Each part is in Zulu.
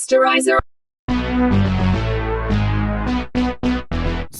Posterizer.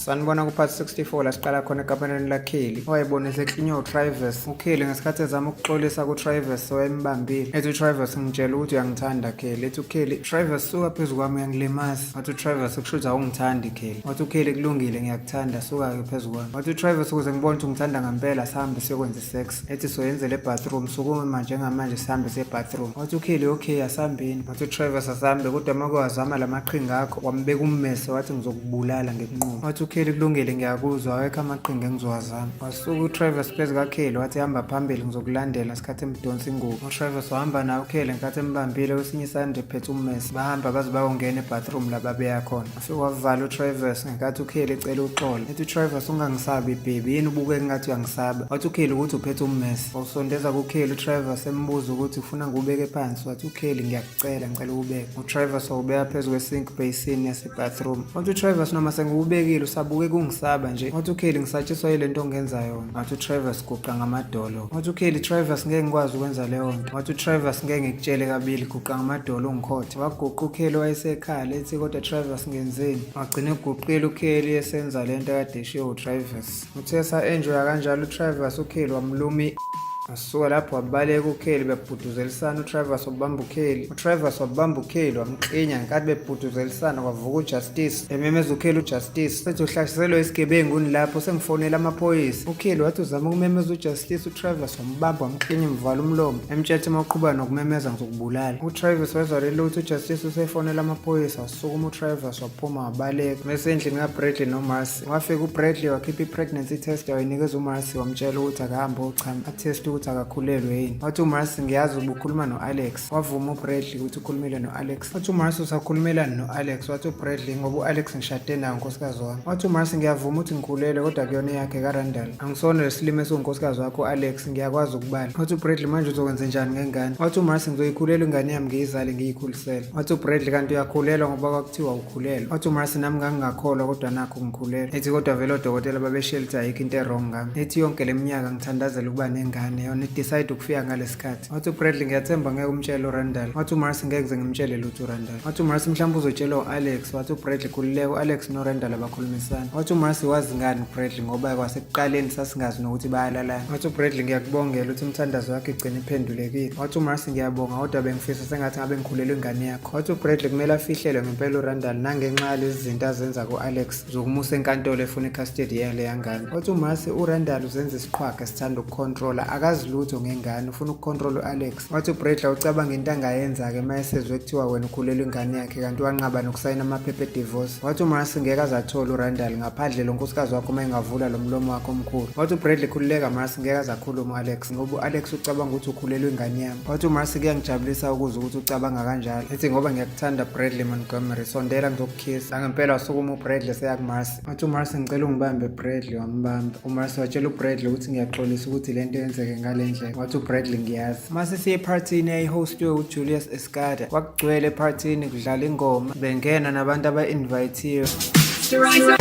Sanibona ku-part 64 la siqala khona ekamereni laKelly owayebona eseklinywe uTravis. UKelly ngesikhathi ezama ukuxolisa kuTravis owayembambile ethi uTravis ngitshela ukuthi uyangithanda Kelly. Ethi uKelly Travis suka phezu kwami uyangilimaza. Wathi uTravis kusho ukuthi awungithandi Kelly. Wathi uKelly kulungile ngiyakuthanda suka-ke phezu kwami. Wathi uTravis ukuze ngibone ukuthi ungithanda ngempela sihambe siyokwenza i-sex. Ethi soyenzela e-bathroom sukuma njengamanje sihambe siye e-bathroom. Wathi uKelly okay asihambeni. Wathi uTravis asihambe kodwa uma kwazama la maqhinga akho wambeka ummese wathi ngizokubulala ngekunquma. Wathi uKelly kulungile ngiyakuzwa awekho amaqhinga engizowazama. Wasuka uTravis phezu kaKelly wathi hamba phambili ngizokulandela sikhathi emdonsa ingubo. UTravis wahamba naye uKelly ngenkathi embambile kwesinye isandla ephethe ummese. Bahamba baze bayongena e-bathroom la babeya khona. Wafike wavala uTravis ngenkathi uKelly ecela uxolo. Ethi uTravis ungangisabi baby yini ubukeka engathi uyangisaba. Wathi uKelly ukuthi uphethe ummese. Wawusondeza kuKelly uTravis embuza ukuthi ufuna ngiwubeke phansi. Wathi uKelly ngiyakucela ngicela uwubeke. UTravis wawubeka phezu kwe-sink basin yase-bathroom. Wathi uTravis noma sengiwubekile usabukeka ungisaba nje. Wathi uKelly ngisatshiswa yile nto ongenza yona. Wathi uTravis guqa ngamadolo. Wathi uKelly Travis ngeke ngikwazi ukwenza leyo nto. Wathi uTravis ngeke ngikutshele kabili guqa ngamadolo ungikhothe. Waguqa uKelly wayesekhala ethi kodwa Travis ngenzeni. Wagcina eguqile uKelly esenza le nto akade eshiwo uTravis. Uthe esa-enjoya kanjalo uTravis uKelly wamluma wasuka lapho wabaleka uKelly bebhuduzelisana uTravis wabamba uKelly. UTravis wabamba uKelly wamklinya ngenkathi bebhuduzelisana kwavuka uJustice ememeza uKelly uJustice ethi uhlaselwe isigebengu lapho sengifonela amaphoyisa. uKelly wathi uzama ukumemeza uJustice uTravis wambamba wamklinya emvala umlomo emtshela ukuthi uma uqhubeka nokumemeza ngizokubulala. UTravis wezwa leli ukuthi uJustice usefonela amaphoyisa wasukuma uTravis waphuma wabaleka. Mese endlini kaBradley noMarcy wafika uBradley wakhipha i-pregnancy test wayinikeza uMarcy wamtshela ukuthi akahambe ochama atheste ukuthi akakhulelwe yini. Wathi uMarcy ngiyazi ubukhuluma no-Alex. Wavuma uBradley ukuthi ukhulumile no-Alex. Wathi uMarcy usakhulumelani no-Alex. Wathi uBradley ngoba u-Alex ngishade naye unkosikazi wami. Wathi uMarcy ngiyavuma ukuthi ngikhulelwe kodwa kuyona eyakhe kaRandall. Angisona lesilima esiwunkosikazi wakho u-Alex ngiyakwazi ukubala. Wathi uBradley manje uzokwenza njani ngengane? Wathi uMarcy ngizoyikhulela ingane yami ngiyizale ngiyikhulisele. Wathi uBradley kanti uyakhulelwa ngoba kwakuthiwa ukhulelwe. Wathi uMarcy nami ngangingakholwa kodwa nakho ngikhulelwe. Ethi kodwa vele odokotela babeshela ukuthi ayikho into e-wrong ngami. Ethi yonke le minyaka ngithandazela ukuba nengane yona idecide ukufika ngalesikhathi. Wathi uBradley ngiyathemba ngeke umtshele uRandall. Wathi uMarcy ngeke ngize ngimtshele lutho uRandall. Wathi uMarcy mhlawumbe uzotshela u-Alex. Wathi uBradley khululeka u-Alex noRandall abakhulumisani. Wathi uMarcy wazi ngani uBradley ngoba kwasekuqaleni sasingazi nokuthi bayalalana. Wathi uBradley ngiyakubongela ukuthi umthandazo wakhe igcine iphendulekile. Wathi uMarcy ngiyabonga kodwa bengifisa sengathi ngabe ngikhulelwe ingane yakho. Wathi uBradley kumele afihlelwe ngempela uRandall nangenxa yalezi zinto azenza ku-Alex zokumusa enkantolo efuna i-custody yaleya ngane. Wathi uMarcy uRandall uzenza isiqhwaga esithanda ukukhontrola akazi lutho ngengane ufuna ukukhontrola u-Alex. Wathi uBradley ucabanga into angayenza-ke uma esezwe kuthiwa wena ukhulelwe ingane yakhe kanti wanqaba nokusayina amaphepha e-divorce. Wathi uMarcy ngeke aze athole uRandall ngaphandle lo nkosikazi wakho uma engavula lo mlomo wakhe omkhulu. Wathi uBradley khululeka Marcy ngeke aze akhulume u-Alex ngoba u-Alex ucabanga ukuthi ukhulelwe ingane yami. Wathi uMarcy kuyangijabulisa ukuzwa ukuthi ucabanga kanjalo. Ethi ngoba ngiyakuthanda Bradley Montgomery sondela ngizokukhisa. Nangempela wasukuma uBradley seya kuMarcy. Wathi uMarcy ngicela ungibambe Bradley wambamba. UMarcy watshela uBradley ukuthi ngiyaxolisa ukuthi lento yenzeke ngale ndlela. Wathi uBradley ngiyazi. Mase siye ephathini eyayihostiwe uJulius Escada. Kwakugcwele ephathini kudlala ingoma bengena nabantu aba-invithiwe. Posterizer.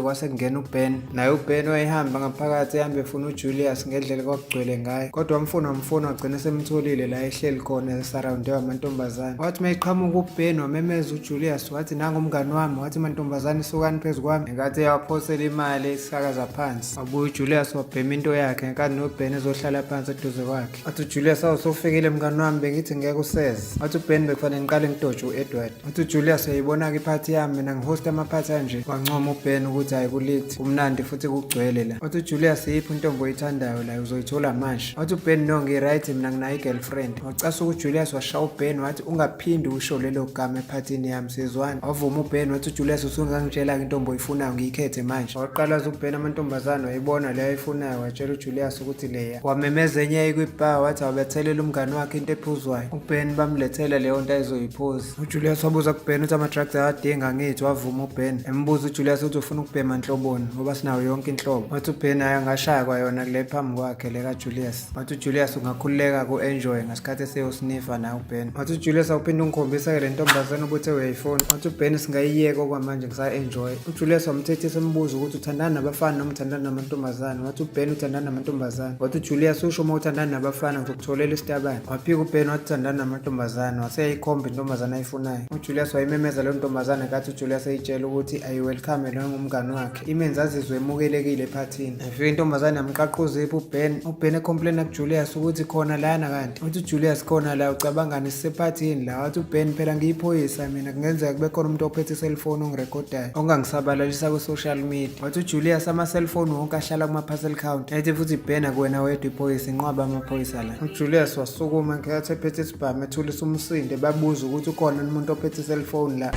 Kwase kungena uBen naye uBen wayehamba ngaphakathi ehamba efuna uJulius ngendlela kwakugcwele ngayo kodwa wamfuna wamfuna wagcina semtholile la ehleli khona esarawundiwe amantombazane. Wathi uma eqhamuka uBen wamemeza uJulius wathi nangu umngani wami. Wathi mantombazane sukani phezu kwami. Ngenkathi eyaphosela imali esakaza phansi wabuya uJulius wabhema into yakhe ngenkathi noBen ezohlala phansi eduze kwakhe. Wathi uJulius awusufikile mngani wami bengithi ngeke useze. Wathi uBen bekufanele ngiqale ngidoje u-Edward. Wathi uJulius uyayibona-ke iphathi yami mina ngihosta amaphathi anje. Wancoma uBen ukuthi hhayi kulithi kumnandi futhi kugcwele la. Wathi uJulius yiphi intombi oyithandayo la uzoyithola manje. Wathi uBen no ngi-right mina nginayo i-girlfriend. Wacasuka uJulius washaya uBen wathi ungaphindi usho lelo gama ephathini yami sizwana. Wavuma uBen wathi uJulius usungangitshela-ke intombi oyifunayo ngiyikhethe manje. Waqalaza uBen amantombazane wayibona leyo ayifunayo watshela uJulius ukuthi leya. Wamemeza enye eyayikwi-bar wathi awabethelele umngani wakhe into ephuzwayo. UBen bamlethela leyo nto ayizoyiphuza. UJulius wabuza kuBen ukuthi ama-drugs awadinga ngithi wavuma uBen. Embuza uJulius ukuthi ufuna ukubhema ubhema nhloboni ngoba sinayo yonke inhlobo. Wathi uBen hhayi angashaya kwayona kule phambi kwakhe le kaJulius. Wathi uJulius ungakhululeka ku-enjoy ngesikhathi eseyosinifa naye uBen. Wathi uJulius awuphinde ungikhombisa-ke le ntombazane ubuthe uyayifuna. Wathi uBen singayiyeka okwamanje ngisa-enjoy. UJulius wamthethisa embuza ukuthi uthandana nabafana noma uthandana namantombazane. Wathi uBen uthandana namantombazane. Wathi uJulius usho uma uthandana nabafana ngizokutholela isitabane. Waphika uBen wathi uthandana namantombazane. Wase eyayikhomba intombazane ayifunayo. UJulius wayimemeza leyo ntombazane kathi uJulius eyitshela ukuthi ayiwelcome loyo ngumngani wakhe. Imenze azizwe emukelekile ephathini. Yafika intombazane yamqaquza iphi uBen. UBen ecomplaina kuJulius ukuthi khona lana kanti. Wathi uJulius khona la ucabangani sisephathini la. Wathi uBen phela ngiyiphoyisa mina kungenzeka kube khona umuntu ophethe iselfoni ongirekhodayo ongangisabalalisa kwi-social media. Wathi uJulius ama-cellphone wonke ahlala kuma-parcel counter. Ethi futhi Ben akuwena wedwa iphoyisa inqwaba amaphoyisa la. UJulius wasukuma ngesikhathi ephethe isibhamu ethulisa umsindo ebabuza ukuthi ukhona umuntu ophethe iselfoni la.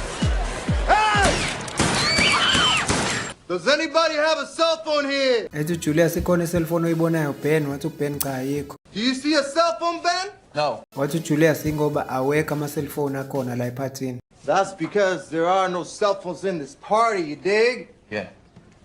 Does anybody have a cell phone here? Ethi uJulius ikhona iselfoni oyibonayo Ben, wathi uBen cha ayikho. Do you see a cell phone, Ben? No. Wathi uJulius ingoba awekho ama-cellphone akhona la ephathini. That's because there are no cell phones in this party, you dig? Yeah.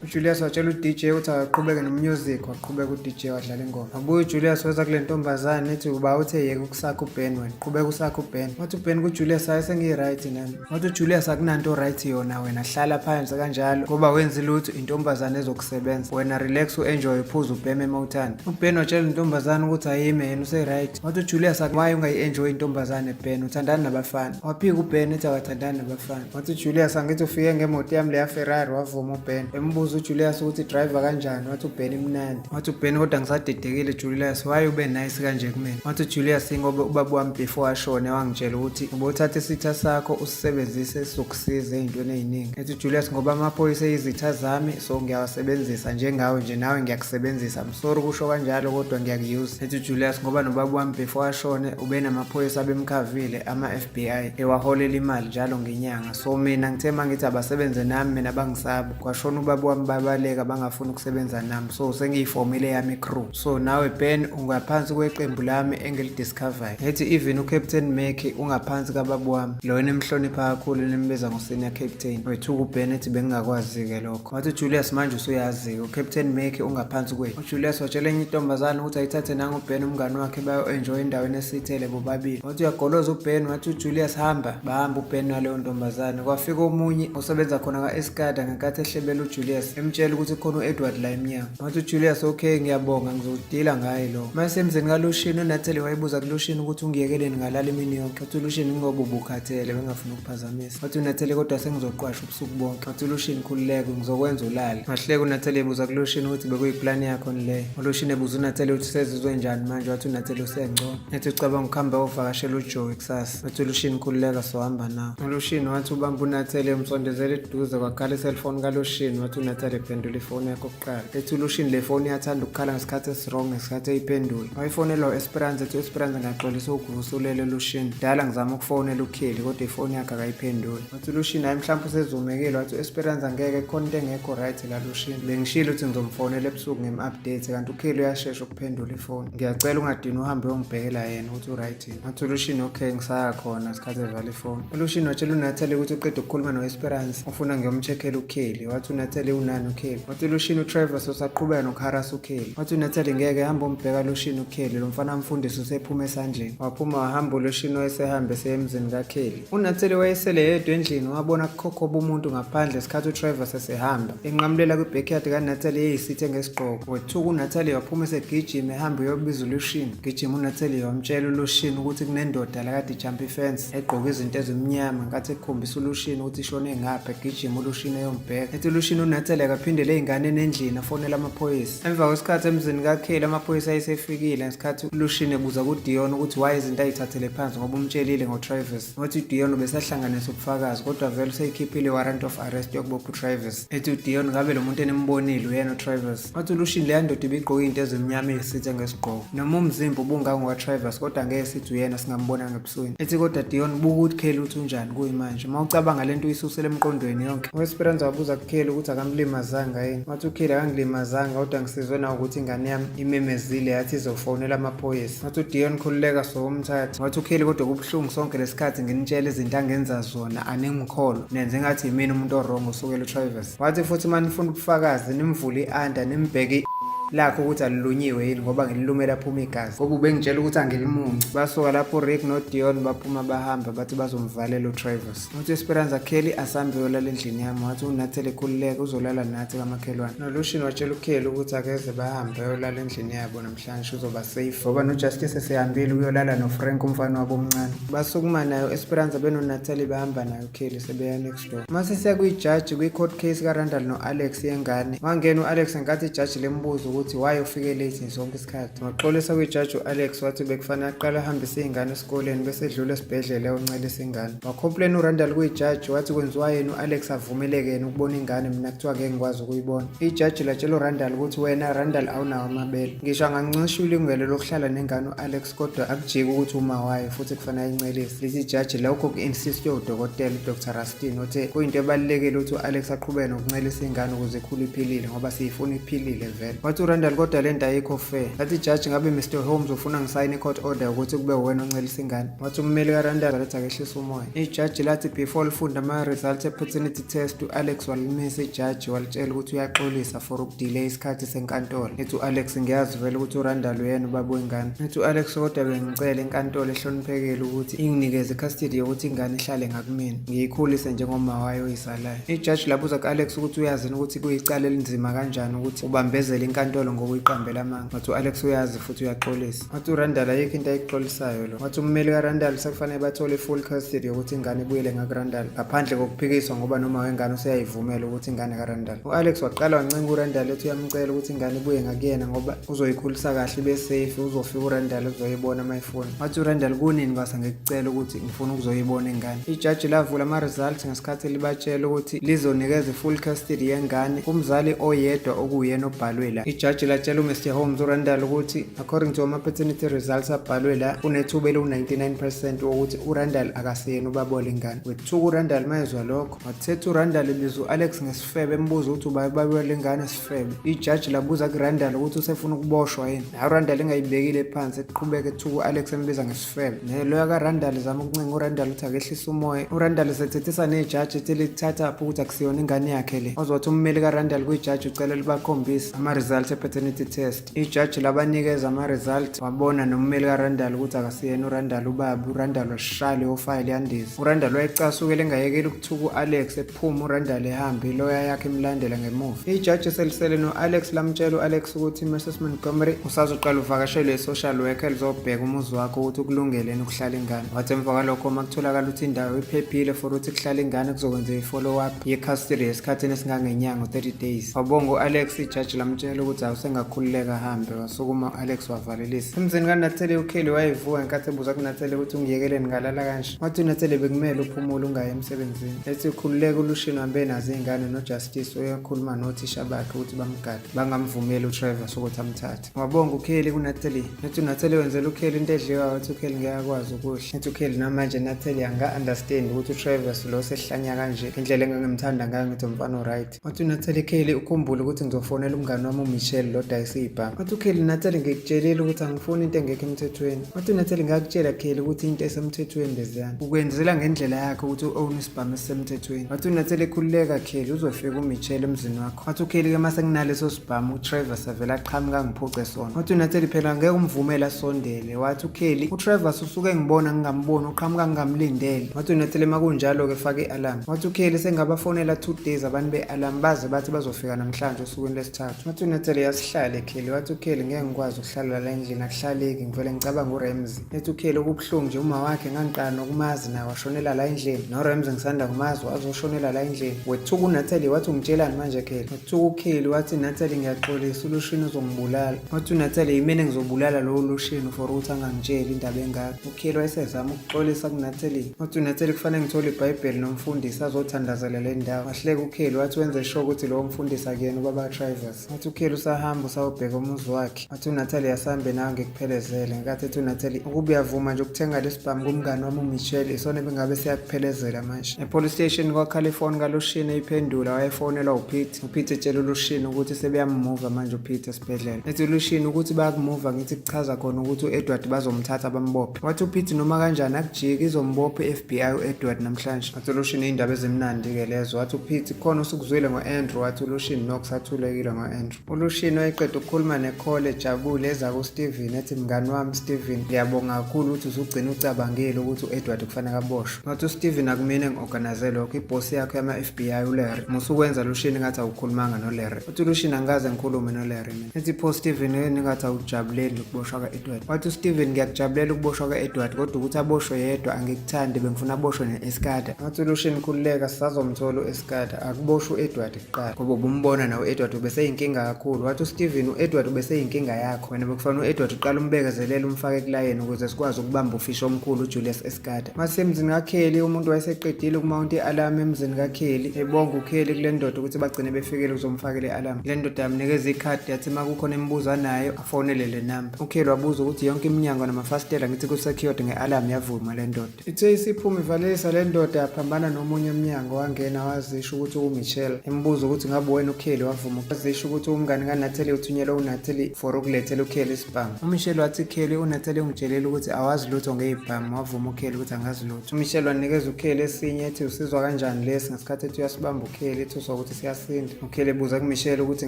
UJulius watshela uDJ ukuthi akaqhubeke nomusic, waqhubeka uDJ wadlala ingoma. Wabuya uJulius weza kule ntombazane ethi uba uthe yeka ukusakha uBen wena, qhubeka usakha uBen. Wathi uBen kuJulius hayi sengiyi-right nami. Wathi uJulius akunanto right yona wena hlala phansi kanjalo ngoba wenzi lutho intombazane ezokusebenza. Wena relax u-enjoy uphuze ubheme uma uthanda. UBen watshela intombazane ukuthi ayime yena use-right. Wathi uJulius why ungayi-enjoy intombazane Ben uthandana nabafana. Waphika uBen ethi akathandani nabafana. Wathi uJulius angithi ufike ngemoto yami leya Ferrari wavuma uBen. Embuza uJulius ukuthi driver kanjani wathi uBen imnandi. Wathi uBen kodwa ngisadidekile Julius why ube nice kanje kumina. Wathi uJulius ingoba ubaba wami before ashone wangitshela ukuthi ubothatha isitha sakho usisebenzise sizokusiza ey'ntweni ey'ningi. Ethi uJulius ngoba amaphoyisa eyizitha zami so ngiyawasebenzisa njengawe nje nawe ngiyakusebenzisa. I'm sorry kusho kanjalo kodwa ngiyakuyuza. Ethi uJulius ngoba nobaba wami before ashone ubenamaphoyisa abemkhavile ama-FBI ewaholela imali njalo ngenyanga. So mina ngithe mangithi abasebenze nami mina bangisaba. Kwashona ubaba wami babaleka bangafuni ukusebenza nami. So sengiyifomile yami crew. So nawe Ben ungaphansi kweqembu lami engilidiscoveryo. Ethi even uCaptain Mac ungaphansi kababa wami. Lo enimhlonipha kakhulu nimbiza ngo-senior captain. Wethuka uBen ethi bengingakwazi-ke lokho. Wathi uJulius manje usuyazi-ke uCaptain Mac ungaphansi kwethu. UJulius watshela enye intombazane ukuthi ayithathe nangu uBen umngani wakhe bayo-enjoy endaweni esithele bobabili. Wathi uyagoloza uBen wathi uJulius hamba. Bahamba uBen naleyo ntombazane. Kwafika omunye osebenza khona ka-Escada ngenkathi ehlebela uJulius emtshela ukuthi khona u-Edward la emnyango. Wathi uJulius okay ngiyabonga ngizodila ngaye lo. Mase emzini kaLushini uNatalie wayibuza kuLushini ukuthi ungiyekeleni ngalala imini yonke. Wathi uLushini ngoba ubukhathele bengafuni ukuphazamisa. Wathi uNatalie kodwa sengizoqwasha ubusuku bonke. Wathi uLushini khululeka ngizokwenza ulale. Wahleka uNatalie ebuza kuLushini ukuthi bekuyiplani yakho leyo. ULushini ebuza uNatalie ukuthi sezizwe njani manje wathi uNatalie usengcono. Ethi ucabanga ukuhamba ovakashela uJoey kusasa. Wathi uLushini khululeka sohamba nawe. ULushini wathi ubamba uNatalie emsondezela eduze kwakhala iselfoni kaLushini wathi uNatalie phendula ifoni yakho kuqala. Ethi uLushini le foni iyathanda ukukhala ngesikhathi esiwrong ngesikhathi eyiphendula. Wayifonela u-Esperanza ethi u-Esperanza ngiyaxolisa ukuvusa ulele Lushini. Dala ngizama ukufonela uKelly kodwa ifoni yakhe akayiphenduli. Wathi uLushini hayi mhlawumbe usezumekile wathi u-Esperanza ngeke khona into engekho right la Lushini. Bengishilo ukuthi ngizomfonela ebusuku ngim-update kanti uKelly uyashesha ukuphendula ifoni. Ngiyacela ungadini uhambe uyongibhekela yena ukuthi uright yini. Wathi uLushini okay ngisaya khona sikhathi evala ifoni. ULushini watshela uNatalie ukuthi uqeda ukukhuluma no-Esperance ufuna ngiyomcheckela uKelly. Wathi uNatalie unani uKelly. Wathi uLushini uTrevor usaqhubeka nokuharasa uKelly. Wathi uNatalie ngeke hamba umbheka Lushini uKelly lo mfana amfundisi usephuma esandleni. Waphuma wahamba uLushini wayesehambe eseyemzini kaKelly. UNatalie wayesele yedwa endlini wabona kukhokhoba umuntu ngaphandle sikhathi uTrevor sesehamba. Enqamulela kwi-backyard kaNatalie eyisithe ngesigqoko. Wethuka uNatalie waphuma esegijima ehamba uyobiza uLushini. Gijima uNatalie wamtshela uLushini ukuthi kunendoda la kade ijampa ifence egqoke izinto ezimnyama nkathi ekhombisa uLushini ukuthi ishone ngapha egijima uLushini eyombheka. Ethi uLushini uNatalie akaphindele ey'nganeni endlini afonele amaphoyisa. Emva kwesikhathi emzini kaKelly amaphoyisa ayesefikile ngesikhathi uLushini ebuza kuDion ukuthi why izinto ayithathele phansi ngoba umtshelile ngoTravis. Wathi uDion ubesahlanganisa ubufakazi kodwa vele useyikhiphile i-warrant of arrest yokubopha uTravis. Ethi uDion ngabe lo muntu enimbonile uyena uTravis. Wathi uLushini leya ndoda ibigqoke into ezimnyama eyisithe ngesigqoko. Noma umzimba ubungangokaTravis kodwa ngeke sithi uyena singambona ngebusweni. Ethi kodwa Dion buka ukuthi Kelly uthi unjani kuyimanje. Uma ucabanga lento uyisusele emqondweni yonke. U-Esperanza wabuza kuKelly ukuthi akamlimi Akakulimazanga yini? Wathi uKelly akangilimazanga kodwa ngisizwe na ukuthi ingane yami imemezile yathi izofonela amaphoyisa. Wathi uDion khululeka sowumthatha. Wathi uKelly kodwa kubuhlungu sonke lesikhathi nginitshela izinto angenza zona aningikholwa. Nenze ngathi yimina umuntu o-wrong osukela uTravis. Wathi futhi uma nifuna ubufakazi nimvule i-under nimbheke lakho ukuthi alilunyiwe yini ngoba ngililumela phuma igazi ngoba ubengitshela ukuthi angilimunci. Basuka lapho uRick noDion baphuma bahamba bathi bazomvalela uTravis. Wathi Esperanza Kelly asambe uyolala endlini yami. Wathi uNathele khululeka uzolala nathi kamakhelwane. NoLucian watshela uKelly ukuthi akeze bahambe bayolala endlini yabo namhlanje uzoba safe ngoba noJustice esehambile uyolala noFrank umfana wabo omncane. Basukuma nayo Esperanza benoNathali bahamba nayo Kelly sebeya next door. Mase siya kwijaji kwi-court case kaRandall no-Alex yengane. Wangena u-Alex ngenkathi ijaji lembuza ukuthi why ufike late sonke isikhathi. Waxolisa kwijaji u-Alex wathi bekufanele aqale ahambise iy'ngane esikoleni bese edlula esibhedlela eyoncelisa ingane. Wacomplain uRandall kwijaji wathi kwenziwa yena u-Alex avumeleke yena ukubona ingane mina kuthiwa ngeke ngikwazi ukuyibona. Ijaji latshela uRandall ukuthi wena Randall awunawo amabele. Ngisho angancisha ilungelo lokuhlala nengane u-Alex kodwa akujiki ukuthi uma wayo futhi kufanele ayincelise. Lithi ijaji lokho ku-insistwe udokotela uDr Rustin othe kuyinto ebalulekile ukuthi u-Alex aqhubeke nokuncelisa ingane ukuze ikhule iphilile ngoba siyifuna iphilile vele. Wathi uRandall kodwa le nto ayikho fair. Lathi ijaji ngabe Mr Holmes ufuna ngisayine i-court order ukuthi kube wena oncelisa ingane. Wathi ummeli kaRandall lathi akehlise umoya. Ijaji lathi before lifunda ama-results e-paternity test u-Alex walimisa ijaji walitshela ukuthi uyaxolisa for ukudelay isikhathi senkantolo. Ethi u-Alex ngiyazi vele ukuthi uRandall uyena ubaba wengane. Ethi u-Alex kodwa bengicela inkantolo ehloniphekile ukuthi inginikeze custody yokuthi ingane ihlale ngakumina ngiyikhulise njengoma wayo oyizalayo. Ijaji labuza ku-Alex ukuthi uyazini ukuthi kuyicala elinzima kanjani ukuthi ubambezele inkantolo ngokuyiqambela amanga. Wathi u-Alex uyazi futhi uyaxolisa. Wathi uRandall ayikho into ayixolisayo lo. Wathi ummeli kaRandall sekufanele bathole i-full custody yokuthi ingane ibuyele ngakuRandall ngaphandle kokuphikiswa ngoba noma wengane useyayivumela ukuthi ingane kaRandall. U-Alex waqala wancenga uRandall ethi uyamcela ukuthi ingane ibuye ngakuyena ngoba uzoyikhulisa kahle ibe safe uzofika uRandall uzoyibona uma efuna. Wathi uRandall kunini kwasa ngikucela ukuthi ngifuna ukuzoyibona ingane. Ijaji lavula ama-results ngesikhathi libatshela ukuthi lizonikeza i-full custody yengane kumzali oyedwa okuwuyena obhalwe la. Ijaji latshela uMr Holmes uRandall ukuthi according to ama-paternity results abhalwe la kunethuba eliwu-99% wokuthi uRandall akasiyena ubaba walengane. Wethuka uRandall mayezwa lokho. Wathetha uRandall ebiza u-Alex ngesifebe embuza ukuthi ubaba walengane sifebe. Ijaji labuza kuRandall ukuthi usefuna ukuboshwa yini. Naye uRandall engayibekile phansi eqhubeka ethuka u-Alex embiza ngesifebe. Neloya kaRandall izama ukuncenga uRandall ukuthi akehlise umoya. URandall sethethisa nejaji ethi lithathaphi ukuthi akusiyona ingane yakhe le. Waze wathi ummeli kaRandall kwijaji ucela libakhombise ama-results e-paternity test. Ijaji labanikeza ama-result wabona nommeli kaRandall ukuthi akasiyena uRandall ubaba. uRandall washaya leyo fayili yandiza. uRandall wayecasukele engayekeli ukuthuka u-Alex ephuma uRandall ehamba iloya yakhe imlandela ngemuva. Ijaji selisele no-Alex lamtshela u-Alex ukuthi Mrs Montgomery usazoqala uvakashelwe i-social worker elizobheka umuzi wakho ukuthi ukulungele yini ukuhlala ingane. Wathi emva kwalokho uma kutholakala ukuthi indawo iphephile for ukuthi kuhlale ingane kuzokwenziwa i-follow up ye-custody esikhathini esingangenyanga u-30 days. Wabonga u-Alex ijaji lamtshela ukuthi awusengakhululeka ahambe. Wasukuma u-Alex wavalelisa. Emzini kaNathele uKelly wayevuka ngenkathi ebuza kuNathele ukuthi ungiyekeleni ngalala kanje. Wathi uNathele bekumele uphumule ungayi emsebenzini. Ethi ukhululeka uLucian uhambe nazo iy'ngane noJustice uyakhuluma nothisha bakhe ukuthi bamgade bangamvumeli uTrevor ukuthi amthathe. Wabonga uKelly kuNathele. Ethi uNathele wenzela uKelly into edliwayo wathi uKelly ngeke akwazi ukudla. Ethi uKelly namanje Nathele anga-understand ukuthi uTrevor lo sehlanya kanje indlela engangimthanda ngayo ngithi umfana o-right. Wathi uNathele Kelly ukhumbule ukuthi ngizofonela umngani wami uMichelle lo dayisa iy'bhamu. Wathi uKelly Nathele ngikutshelile ukuthi angifuni into engekho emthethweni. Wathi uNathele ngakutshela Kelly ukuthi into esemthethweni leziyana. Ukwenzela ngendlela yakhe ukuthi u-own isibhamu esisemthethweni. Wathi uNathele khululeka Kelly uzofika uMichelle emzini wakho. Wathi uKelly ke mase kunaleso sibhamu uTrevor savela aqhamuka angiphuce sona. Wathi uNathele phela ngeke umvumele asondele. Wathi uKelly uTrevor usuke ngibona ngingamboni uqhamuka ngingamlindele. Wathi uNathele makunjalo-ke faka i-alarm. Wathi uKelly sengabafonela 2 days abantu be-alarm baze bathi bazofika namhlanje osukwini lwesithathu. Wathi uNathele yasihlale Kelly. Wathi uKelly ngeke ngikwazi ukuhlala la endlini akuhlaleki ngivele ngicabanga uRamsey. Ethi uKelly okubuhlungu nje uma wakhe ngangiqala nokumazi naye washonela la endlini. NoRamsey ngisanda kumazi wazoshonela la endlini. Wethuka uNathele wathi ungitshelani manje Kelly? Wethuka uKelly wathi Nathele ngiyaxolisa uLucian uzongibulala. Wathi uNathele yimina engizobulala lowo Lucian for ukuthi angangitsheli indaba engaka. uKelly wayesezama ukuxolisa kuNathele. Wathi uNathele kufanele ngithole iBhayibheli nomfundisi azothandazela le ndawo. Wahleka uKelly wathi wenze sure ukuthi lowo mfundisi akuyena ubaba kaTrivers. Wathi uKelly Usahamba usawubheka umuzi wakhe. Wathi uNatalie, asambe nawe ngikuphelezele. Ngenkathi ethi uNatalie, ukuba uyavuma nje ukuthenga lesibhamu kumngani wami uMichelle, isona bengabe siyakuphelezela manje. E-police station kwakhala ifoni kaLushini, eyiphendula wayefonelwa uPete. UPete etshela uLushini ukuthi sebeyamuva manje uPete esibhedlela. Ethi uLushini, ukuthi bayakumuva ngithi kuchaza khona ukuthi u-Edward bazomthatha bambophe. Wathi uPete, noma kanjani akujiki, izombopha i-FBI u-Edward namhlanje. Wathi uLushini, iy'ndaba ezimnandi-ke lezo. Wathi uPete, khona usukuzwile ngo-Andrew? Wathi uLushini, no, kusathulekile ngo-Andrew. ULushini wayeqeda ukukhuluma nekhole ejabule, eza kuSteven ethi, mngani wami Steven, ngiyabonga kakhulu ukuthi usugcina ucabangile ukuthi u-Edward kufanele aboshwe. Wathi uSteven, akumina engi-organize lokho, ibhosi yakho yama-FBI uLarry. Musukwenza Lushini ngathi awukhulumanga noLarry. Uthi uLushini, angikaze ngikhulume noLarry mina. Ethi, pho Steven, yini ngathi awujabuleli ukuboshwa ka-Edward? Wathi uSteven, ngiyakujabulela ukuboshwa ka-Edward, kodwa ukuthi aboshwe yedwa angikuthandi, bengifuna aboshwe ne-Escada. Wathi uLushini, khululeka, sisazomthola u-Escada, akuboshwe u-Edward kuqala, ngoba ubumbona nawe u-Edward ubeseyinkinga kakhulu. Wathi uSteven, u-Edward ubeseyinkinga yakho wena, bekufanele u-Edward uqala umbekezelele, umfake kulayeni ukuze sikwazi ukubamba ufishi omkhulu uJulius Escada. Masemzini kaKelly, umuntu wayeseqedile ukumawunta i-alarm emzini kaKelly, ebonga uKelly kule ndoda ukuthi bagcine befikile uzomfakela i-alarm. Le ndoda yamnikeza ikhadi, yathi uma kukhona imibuzo anayo afonele le namba. UKelly wabuza ukuthi yonke iminyango namafasitela ngithi ku-secured nge-alarm, yavuma le ndoda. Ithe isiphuma ivalelisa le ndoda, yaphambana nomunye umnyango, wangena wazisho ukuthi uwuMichelle. Embuza ukuthi ngabe wena uKelly, wavuma. Wazisho ukuthi umngani kaNatalie, uthunyelwe uNatalie for ukulethela uKelly isibhamu. UMichelle wathi, Kelly, uNatalie ungitshelile ukuthi awazi lutho ngey'bhamu. Wavuma uKelly ukuthi angazi lutho. UMichelle wanikeza uKelly esinye, ethi, usizwa kanjani lesi? Ngesikhathi ethi uyasibamba uKelly, ethuswa ukuthi siyasinda. UKelly ebuza kuMichelle ukuthi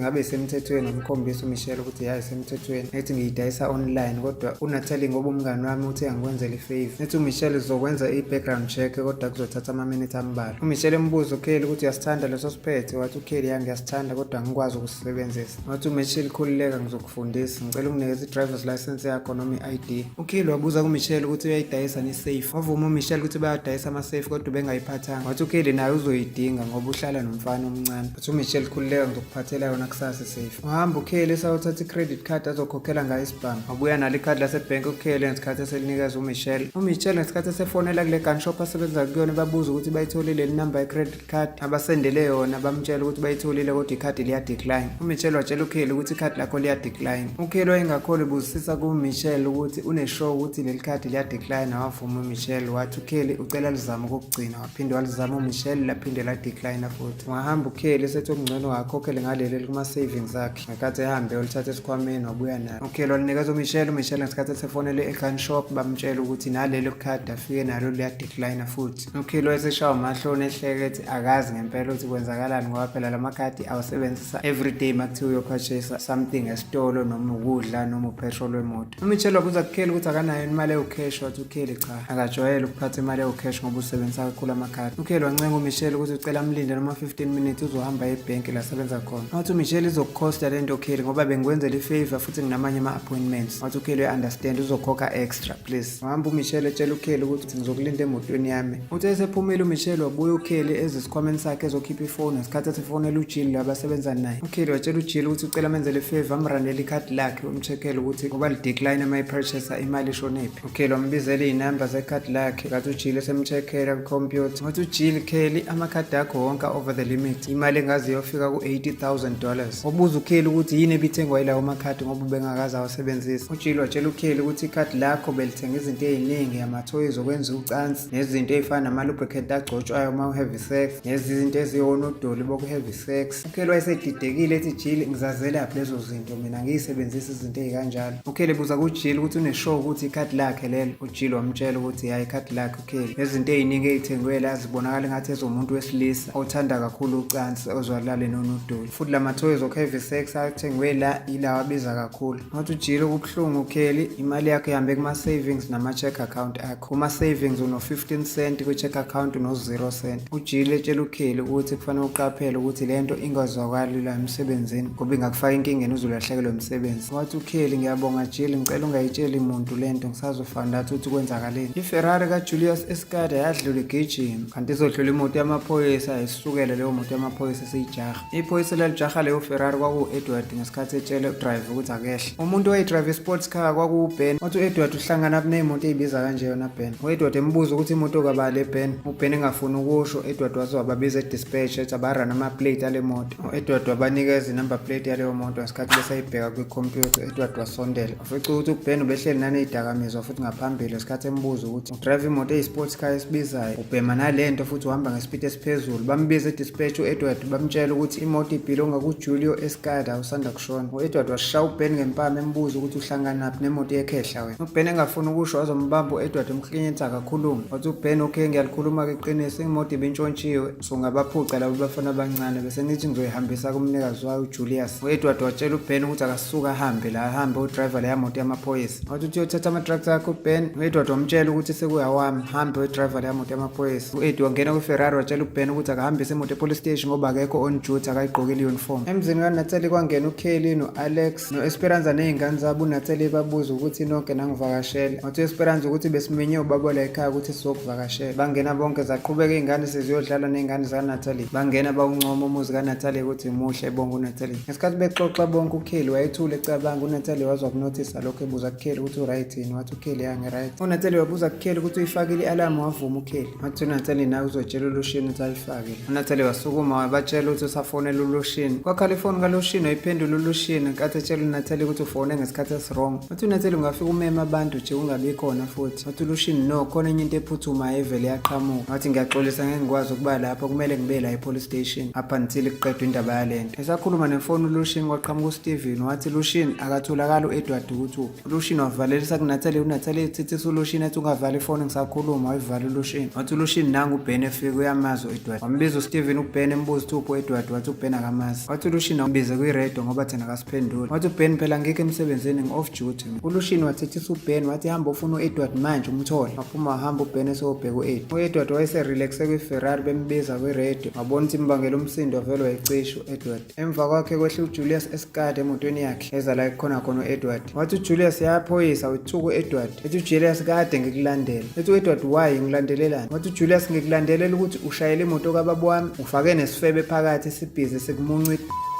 ngabe isemthethweni, wamkhombisa uMichelle ukuthi ya, isemthethweni. Ethi, ngiyidayisa online, kodwa uNatalie ngoba umngani wami uthe angikwenzele i-favor. Ethi uMichelle, uzokwenza i-background check, kodwa kuzothatha amaminithi ambalwa. UMichelle embuza uKelly ukuthi uyasithanda leso siphethe. Wathi uKelly, ya, ngiyasithanda, kodwa angikwazi ukusisebenzisa. Wathi uMichelle, khululeka, ngizokufundisa, ngicela unginikeze i-driver's license yakho noma i-ID. UKelly wabuza kuMichelle ukuthi uyayidayisa ne-safe. Wavuma uMichelle ukuthi bayadayisa ama-safe, kodwa ubengayiphathanga. Wathi uKelly naye uzoyidinga ngoba uhlala nomfana omncane. Wathi uMichelle, khululeka, ngizokuphathela yona kusasa i-safe. Wahamba uKelly esayothatha i-credit card azokhokhela ngayo isibhamu. Wabuya nalo ikhadi lasebhenki uKelly ngesikhathi eselinikeza uMichelle. UMichelle ngesikhathi esefonela kule gun shop asebenza kuyona, babuza ukuthi bayitholile le number ye-credit card abasendele yona. Bamtshela ukuthi bayitholile, kodwa ikhadi liya-decline. UMichelle watshela uKelly ukuthi ikhadi lakho liya-decline. UKelly wayengakholwa, ebuzisisa kuMichelle ukuthi une-sure ukuthi leli khadi liya-decline. Wavuma uMichelle. Wathi uKelly, ucela lizame okokugcina. Waphinde walizama uMichelle, laphinde la-decline futhi. Wahamba uKelly esethi okungcono akhokhele ngaleli elikuma-savings akhe. Ngenkathi ehambe olithatha esikhwameni, wabuya nalo. UKelly walinikeza uMichelle. UMichelle ngesikhathi esefonele e-gun shop, bamtshela ukuthi nalelo khadi afike nalo liya-decline futhi. UKelly wayeseshawa amahloni, ehleke, ethi akazi ngempela ukuthi kwenzakalani, ngoba phela la makhadi awasebenzisa everyday uma kuthiwa uyo-purchase something esitolo, noma ukudla, noma u-petrol wemoto. UMichelle wabuza kuKelly ukuthi akanayo imali ewu-cash. Wathi uKelly cha, akajwayele ukuphatha imali ewu-cash ngoba usebenzisa kakhulu amakhadi. UKelly wancenga uMichelle ukuthi ucela amlinde noma 15 minutes, uzohamba ebhenki lasebenza khona. Wathi uMichelle, izokukhosta le nto Kelly, ngoba bengikwenzela i-favor futhi nginamanye ama-appointments. Wathi uKelly uya-understand, uzokhokha extra please. Wahamba uMichelle etshela uKelly ukuthi ngizokulinda emotweni yami. Uthe esephumile uMichelle, wabuya uKelly ezesikhwameni sakhe ezokhipha ifoni. Ngesikhathi esefonela uJill lo abasebenza naye, uKelly watshela uJill ukuthi ucela amenzele i-favor, amranele ikhadi lakhe, umcheckele ukuthi ngoba li-decline uma i-purchase imali ishonephi. UKelly wambizela iy'namba zekhadi lakhe kathi uJill esemcheckela kwikhompyutha. Wathi uJill, Kelly, amakhadi akho wonke over the limit, imali engaze iyofika ku-$80,000. Wabuza uKelly ukuthi yini ebithengwa yilawo makhadi ngoba ubengakaze awasebenzise. UJill watshela uKelly ukuthi ikhadi lakho belithenga izinto ey'ningi, amathoyizi okwenza ucansi, nezinto ey'fana nama-lubricant agcotshwayo uma u-have sex, nezinto eziwonodoli boku-have sex. UKelly wayesedidekile ethi, Jill, ngizazelaphi lezo zinto, mina ngiyisebenzisa izinto ey'kanjalo? UKelly ebuza kuJill ukuthi une-sure ukuthi ikhadi lakhe lelo. UJill wamtshela ukuthi ya, ikhadi lakhe uKelly. Nezinto ey'ningi ey'thengiwe la zibonakala engathi ezomuntu wesilisa othanda kakhulu ucansi, ozwalale nonodoli, futhi la mathoyizi oku-have sex athengwe la yilawa abiza kakhulu. Wathi uJill, okubuhlungu Kelly, imali yakho ihambe kuma-savings nama-check account akho. Kuma-savings uno-15 cent, kwi-check account uno-0 cent. UJill etshela uKelly ukuthi kufanele uqaphele ukuthi le nto ingazwakali la emsebenzini ngoba ingakufaka enkingeni, uzolahlekelwa umsebenzi. Wathi uKelly, ngiyabonga Jill, ngicela ungayitsheli muntu le nto, ngisazofind out ukuthi kwenzakaleni. I-Ferrari kaJulius Escada yadlula igijima, kanti izodlula imoto yamaphoyisa, isukele leyo moto yamaphoyisa esiyijaha. Iphoyisa elalijaha leyo Ferrari kwakuwu-Edward ngesikhathi etshele u-driver ukuthi akehle. Umuntu owayedrayiva i-sports car kwakuwuBen. Wathi u-Edward, uhlangana ney'moto ey'biza kanje yona Ben? U-Edward embuza ukuthi imoto kabani le Ben, uBen engafuni ukusho. Edward waze wababiza e-dispatch, ethi abarane ama-plate ale moto. U-Edward wabanikeza i-number plate. iplate yaleyo moto ngesikhathi besayibheka kwikhompyutha. U-Edward wasondela wafica ukuthi uBen ubehleli nanezidakamizwa futhi ngaphambili ngesikhathi embuza ukuthi udrayiva imoto eyi-sports car esibizayo, ubhema nalento futhi uhamba ngesipidi esiphezulu. Bambiza e-dispatch u-Edward, bamtshela ukuthi imoto ibhilonga kuJulio Escada usanda kushona. U-Edward washaya uBen ngempama embuza ukuthi uhlanganaphi nemoto yekhehla wena. UBen engafuni ukusho wazombamba u-Edward emklinyetha akakhulume. Wathi uBen, okay, ngiyalikhuluma-ke iqiniso, imoto ibintshontshiwe, so ngabaphuca labo bafana abancane bese ngithi ngizoyihambisa kumnikazi wayo uJulius. U-Edward watshela uBen ukuthi akasuke ahambe la, ahambe udrayiva leya moto yamaphoyisa. Wathi uthi uyothatha ama-drugs akho uBen. U-Edward wamtshela ukuthi sekuyawami, hambe udrayiva leya moto yamaphoyisa. U-Eddie wangena kwiFerrari watshela uBen ukuthi akahambise imoto e-police station ngoba akekho on duty, akayigqokile i-uniform. Emzini kaNatseli kwangena uKelly no-Alex no-Esperanza ney'ngane zabo. UNatseli babuza ukuthi nonke nangivakashela. Wathi u-Esperanza ukuthi besimenye ubaba la ekhaya ukuthi sizokuvakashela. Bangena bonke, zaqhubeka iy'ngane seziyodlala ney'ngane zikaNatalie. Bangena bawuncoma umuzi kaNatalie ukuthi muhle, bonke uNatalie. Ngesikhathi bexoxa bonke uKelly wayethule ecabanga. UNatalie wazwa kunothisa lokho ebuza kuKelly ukuthi u-right yini. Wathi uKelly ya ngi-right. UNatalie wabuza kuKelly ukuthi uyifakile i-alamu, wavuma uKelly. Wathi uNatalie nawe uzotshela uLushini ukuthi ayifakile. UNatalie wasukuma wabatshela ukuthi usafonela uLushini. Kwakhala ifoni kaLushini, wayiphendula uLushini ngenkathi etshela uNatalie ukuthi ufone ngesikhathi esi-wrong. Wathi uNatalie ungafika umeme abantu nje ungabi khona futhi. Wathi uLushini no, khona enye into ephuthumayo evele yaqhamuka. Wathi ngiyaxolisa ngeke ngikwazi ukuba lapho, kumele ngibe la e-police station up until kuqedwe indaba yalento. Esakhuluma nefoni uLushini kwaqhamuka uSteven, wathi Lushini akatholakali u-Edward ukuthi uphi. ULushini wavalelisa kuNatalie, uNatalie ethethisa uLushini ethi ungavali ifoni ngisakhuluma, wayivala uLushini. Wathi uLushini nangu uBen efika uyamazi u-Edward. Wambiza uSteven uBen embuza ukuthi uphi u-Edward, wathi uBen akamazi. Wathi uLushini awumbize kwi-radio ngoba thina akasiphenduli. Wathi uBen phela ngikho emsebenzini, ngi-off duty. ULushini wathethisa uBen wathi hamba ufuna u-Edward manje umthole. Waphuma wahamba uBen eseyobheka u-Ed. U-Edward wayeserelaxe kwi-Ferrari bembiza kwi-radio. Wabona ukuthi imbangela umsindo wavele wayicisha u-Edward. Emva kwakhe kwehla uJulius Escada emotweni yakhe eza la ekukhona khona u-Edward. Wathi uJulius yaphoyisa wethuka u-Edward. Ethi uJulius kade ngikulandela. Ethi u-Edward why ngilandelelani? Wathi uJulius ngikulandelela ukuthi ushayele imoto kababa wami ufake nesifebe phakathi sibhizi sikumunca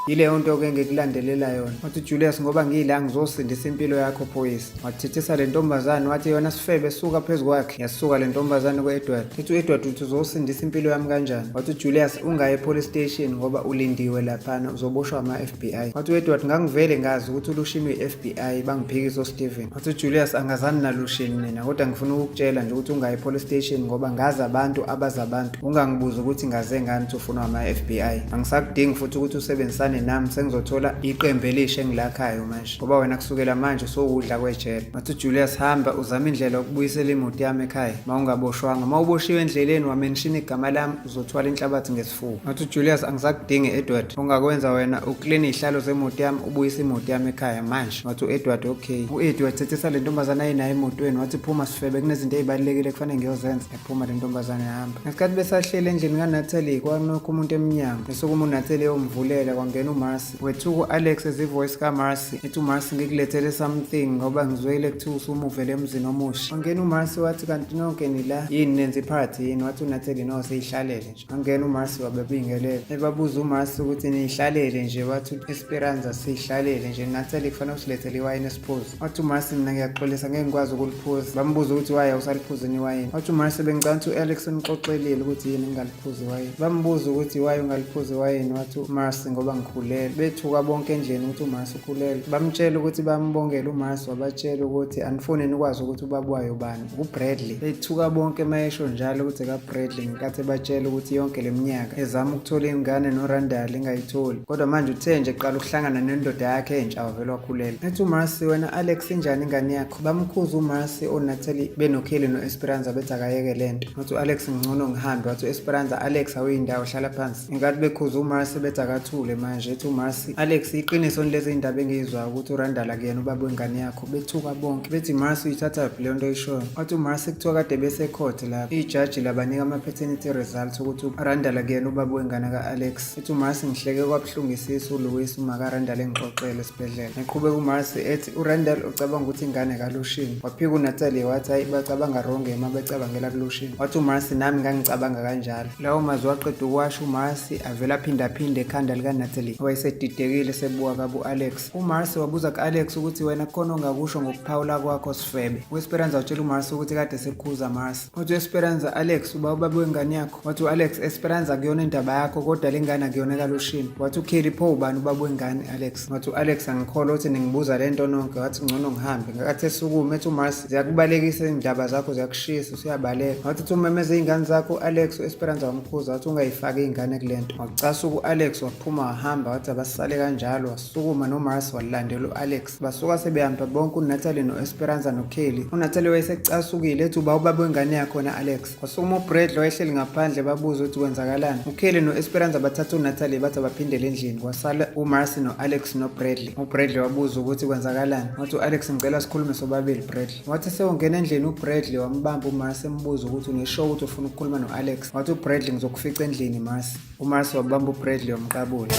yileyo nto-ke ngikulandelela yona. Wathi uJulius ngoba ngiyila ngizosindisa impilo yakho phoyisa. Wathethisa le ntombazane wathi yona sifebe suka phezu kwakhe. Yasuka le ntombazane ku-Edward. Ethi u-Edward uthi uzosindisa impilo yami kanjani? Wathi uJulius ungayi e-police station ngoba ulindiwe laphana uzoboshwa ama-FBI. Wathi u-Edward ngangivele ngazi ukuthi uLushini uyi-FBI bangiphikisa oSteven. Wathi uJulius angazani naLushini mina kodwa ngifuna ukukutshela nje ukuthi ungayi e-police station ngoba ngazi abantu abazi abantu. Ungangibuzi ukuthi ngaze ngani ukuthi ufunwa ama-FBI. Angisakudingi futhi ukuthi usebenzisane nami, sengizothola iqembu elisha engilakhayo manje ngoba wena kusukela manje usowudla kwejele. Wathi uJulius hamba uzame indlela yokubuyisela imoto yami ekhaya ma ungaboshwanga. Ma uboshiwe endleleni wamenshina igama lami uzothwala inhlabathi ngesifuba. Wathi uJulius angisakudingi Edward, ongakwenza wena uklina iy'hlalo zemoto yami ubuyise imoto yami ekhaya manje. Wathi u-Edward okay. U-Edward wathethisa le ntombazane ayinayo emotweni wathi phuma sifebe kunezinto ey'balulekile kufanele ngiyozenza. Yaphuma le ntombazane yahamba. Ngesikhathi besahleli endlini kaNatalie kwanokho umuntu emnyango. Esukuma uNatalie eyomvulela kwangena uMarcy. Wethuka u-Alex ezivoice kaMarcy ethi uMarcy ngikulethele something ngoba ngizwile kuthiwa usumuvele emzini omusha. Wangena uMarcy wathi kanti nonke nila yini nenza iphathi yini? Wathi uNatalie no siyihlalele nje. Wangena uMarcy wababingelela. Ebabuza uMarcy ukuthi niyihlalele nje, wathi Esperanza siyihlalele nje, Natalie kufanele usilethele iwayini esiphuze. Wathi uMarcy mina ngiyaxolisa ngeke ngikwazi ukuliphuza. Bambuza ukuthi why awusaliphuzi iwayini. Wathi uMarcy bengicabanga ukuthi u-Alex unixoxelile ukuthi yini ngingaliphuzi iwayini. Bambuza ukuthi why ungaliphuzi iwayini, wathi uMarcy ngoba ngikhulelwe. Bethuka bonke endlini ukuthi uMarcy ukhulelwe. Bamtshela ukuthi bambongela uMarcy, wabatshela ukuthi anifuni nikwazi ukuthi ubaba wayo ubani, uBradley. Bethuka bonke mayesho njalo ukuthi kaBradley ngenkathi ebatshela ukuthi yonke le minyaka ezama ukuthola ingane noRandall engayitholi. Kodwa manje uthe nje qala ukuhlangana nendoda yakhe entsha wavele wakhulelwa. Ethi uMarcy wena Alex injani ingane yakho? Bamkhuza uMarcy oNatalie benoKelly no-Esperanza bethi akayeke lento. Wathi u-Alex ngcono ngihambe. Wathi u-Esperanza Alex awuyindawo hlala phansi. Ngenkathi bekhuza uMarcy bethi akathule manje. Ethi uMarcy Alex iqiniso lezi indaba engiyizwayo ukuthi uRandall akuyena ubaba wengane yakho. Bethuka bonke bethi Marcy uyithathaphi leyo nto oyishoyo. Wathi uMarcy kuthiwa kade besecourt lapho ijaji labanika ama-paternity results ukuthi uRandall akuyena ubaba wengane ka-Alex. Ethi uMarcy ngihleke kwabuhlungu isisu uLouis uma kaRandall engixoxele esibhedlela. Eqhubeka uMarcy ethi uRandall ucabanga ukuthi ingane kaLushini. Waphika uNatalie wathi hayi bacabanga wrong uma becabangela kuLushini. Wathi uMarcy nami ngangicabanga kanjalo. Lawo mazwi waqeda ukuwasho uMarcy avele aphindaphinde ekhanda likaNatalie. uNatalie owayesedidekile sebuka kabi u-Alex. UMarcy wabuza ku-Alex ukuthi wena kukhona ongakusho ngokuphawula kwakho sifebe. U-Esperanza watshela uMarcy ukuthi kade sekhuza Marcy. Wathi u-Esperanza, Alex uba ubaba wengane yakho. Wathi u-Alex, Esperanza akuyona indaba yakho kodwa le ngane akuyona kaLushini. Wathi uKelly, pho ubani ubaba wengane Alex? Wathi u-Alex, angikholwa ukuthi ningibuza le nto nonke. Wathi ngcono ngihambe. Ngakathi esukume ethi uMarcy, ziyakubalekisa izindaba zakho ziyakushisa usuyabaleka. Wathi uthi umemeze iy'ngane zakho u-Alex, u-Esperanza wamkhuza wathi ungayifaki iy'ngane kule nto. Wacasuka u-Alex waphuma wahamba wathi abasale kanjalo wasukuma noMarcy walandela u-Alex. Basuka sebehamba bonke uNatalie no-Esperanza noKelly. UNatalie wayesecasukile ethi uba ubaba wengane yakho na Alex. Kwasukuma uBradley wayehleli ngaphandle babuza ukuthi kwenzakalani. UKelly no-Esperanza bathatha uNatalie bathi abaphindele endlini. Kwasala uMarcy no-Alex noBradley. UBradley wabuza ukuthi kwenzakalani. Wathi u-Alex ngicela sikhulume sobabili Bradley. Wathi sewungena endlini uBradley wambamba uMarcy embuza ukuthi uneshow ukuthi ufuna ukukhuluma no-Alex. Wathi uBradley ngizokufica endlini Marcy. UMarcy wabamba uBradley wamqabula.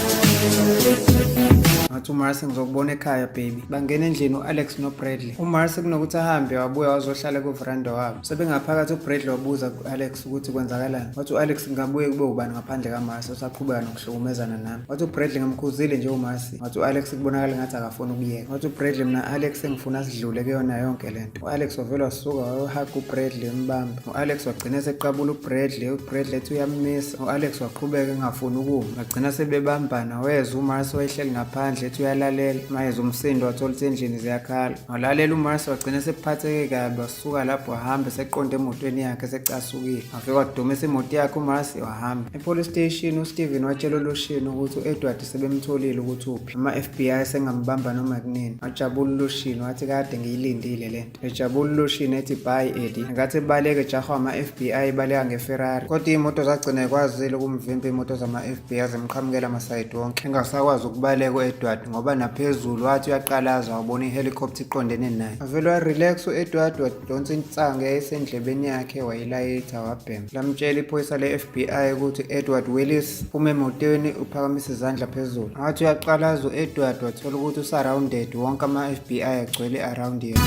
Wathi uMarcy ngizokubona ekhaya baby. Bangena endlini u-Alex noBradley. UMarcy kunokuthi ahambe wabuya wazohlala kuveranda wabo. Sebengaphakathi uBradley wabuza ku-Alex ukuthi kwenzakalani. Wathi u-Alex ngabuye kube ubani ngaphandle kaMarcy osaqhubeka nokuhlukumezana nami. Wathi uBradley ngamkhuzile nje uMarcy. Wathi u-Alex kubonakala ngathi akafuni ukuyeka. Wathi uBradley mina Alex engifuna sidlule kuyona yonke lento. U-Alex wavele wasuka wayohaga uBradley embamba. U-Alex wagcina eseqabula uBradley, uBradley ethi uyamisa. U-Alex waqhubeka engafuni ukuma. Bagcina sebebambana wezwa uMarcy wayehleli ngaphandle ethi uyalalela. Mayeza umsindo wathola ukuthi endlini ziyakhala. Walalela uMarcy wagcina sephatheke kabi wasuka lapho wahamba seqonde emotweni yakhe secasukile. Wafika wadumisa imoto yakhe uMarcy wahamba. E-police station uSteven watshela uLushini ukuthi u-Edward sebemtholile ukuthi uphi. Ama-FBI sengambamba noma kunini. Wajabula uLushini wathi kade ngiyilindile lento. Ejabula uLushini ethi bye Eddie. Ngenkathi ebaleka ejahwa ama-FBI ebaleka ngeFerrari. Kodwa iy'moto zagcina yikwazile ukumvimba iy'moto zama-FBI zimqhamukela amasayidi wonke. Engasakwazi ukubaleka u-Edward ngoba naphezulu wathi uyaqalaza wabona i-helicopter iqondene naye. Wavele warelax u-Edward wadonsa insangu eyayisendlebeni yakhe wayilayitha wabhema. Lamtshela iphoyisa le-FBI ukuthi Edward Willis phuma emotweni uphakamisa izandla phezulu. Ngathi uyaqalaza u-Edward wathola ukuthi usurrounded wonke ama-FBI agcwele around yena.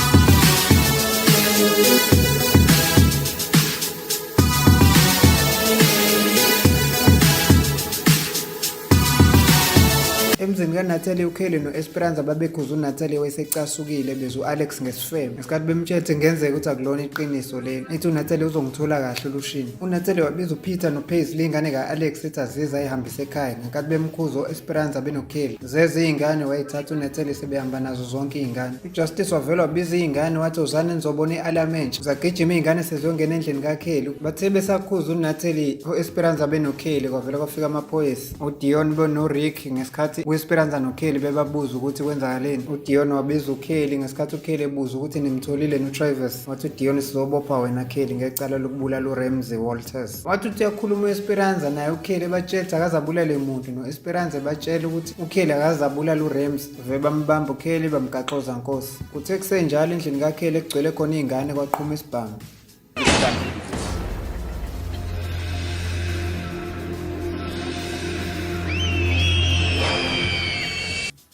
Emzini kaNatalie uKelly no-Esperanza babekhuza uNatalie wayesecasukile bezwa u-Alex ngesifebe. Ngesikhathi bemtshela ukuthi kungenzeka ukuthi akulona iqiniso leli. Ethi uNatalie uzongithola kahle olushini. UNatalie wabiza uPeter noPaisley ingane ka-Alex ethi azize ayihambise ekhaya. Ngenkathi bemkhuza u-Esperanza benoKelly. Zeze iy'ngane wayithatha uNatalie sebehamba nazo zonke iy'ngane. UJustice wavele wabiza iy'ngane wathi wozani nizobona i-alarm entsha. Zagijima iy'ngane seziyongena endlini kaKelly. Bathe besakhuza uNatalie u-Esperanza benoKelly kwavele kwafika amaphoyisa. UDion benoRick ngesikhathi u-Esperanza noKelly bebabuza ukuthi kwenzakaleni. UDion wabiza uKelly ngesikhathi uKelly ebuza ukuthi nimtholile noTravis. Wathi uDion sizobopha wena Kelly ngecala lokubulala uRamsey Walters. Wathi uthi uyakhuluma u-Esperanza naye uKelly ebatshela ukuthi akazabulale muntu no-Esperanza ebatshela ukuthi uKelly akazabulala uRamsey. Vele bambamba uKelly bamgaxoza nkosi. Kuthe kusenjalo endlini kaKelly ekugcwele khona iy'ngane kwaqhuma isibhamu.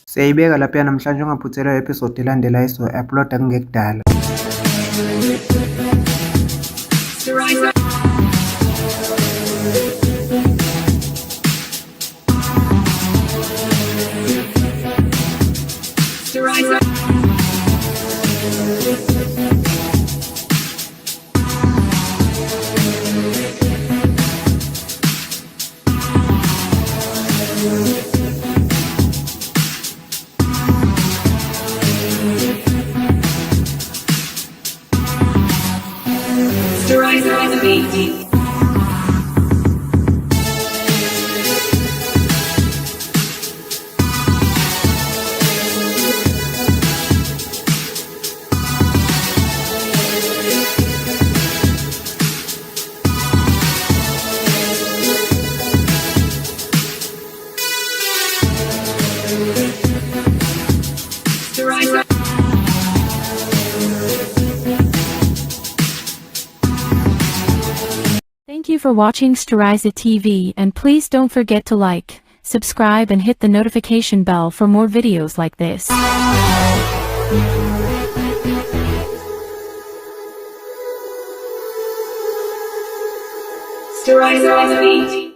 Siyayibeka lapha namhlanje ungaphuthelwa episode elandelayo esizoyi-uploada kungekudala. Thank you for watching Steriza TV and please don't forget to like, subscribe and hit the notification bell for more videos like this. Steriza TV.